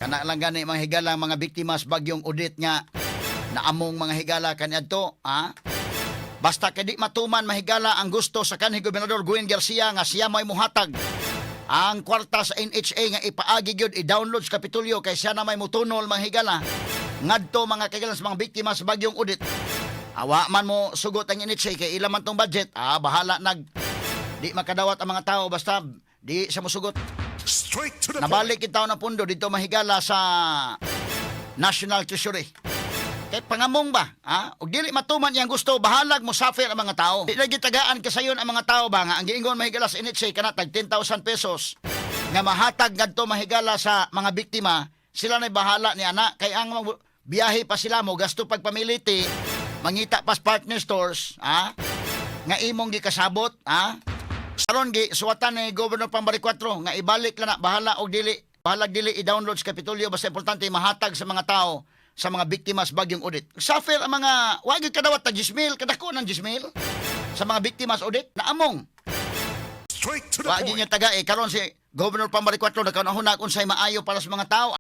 Kana lang gani, mga higala, mga biktima sa bagyong Odette nga naamong, mga higala, kaniadto, ha? Basta kay di matuman, mahigala, ang gusto sa kanhi Gobernador Gwen Garcia nga siya may muhatag ang kwarta sa NHA nga ipaagi gyud i-download sa Kapitolyo kay siya na may mutunol, mga higala, ngadto, mga kaigalan, sa mga biktima sa bagyong Odette. Awa man mo sugot ang NHA kay ila man tong budget. Ah, bahala nag di makadawat ang mga tao basta di siya mosugot. Straight to the point. Nabalik kita ng pundo dito, mahigala, sa National Treasury. Kay pangamong ba? Ha? Og dili matuman iyang gusto, bahalag mo suffer ang mga tao. Di lagi tagaan kasayon ang mga tao ba nga ang giingon, mahigala, sa NHA kana tag 10,000 pesos nga mahatag ngadto, mahigala, sa mga biktima, sila na'y bahala ni ana kay ang mga biyahe pa sila mo gasto pagpamiliti, mangita pas partner stores, ha? Nga imong gikasabot, ha? Karon gi suwatan ni Governor Pambari 4 nga ibalik lang na, bahala og dili, bahalag dili i-download sa Kapitolyo, basta importante mahatag sa mga tao, sa mga biktima sa bagyong Odette. Suffer ang mga wa gyud kadawat tag 10,000, kadako ng 10,000 sa mga biktima sa Odette naamong. Straight to the Wa gyud point. niya taga eh karon si Governor Pambari 4 nakaunahuna unsay maayo para sa mga tao.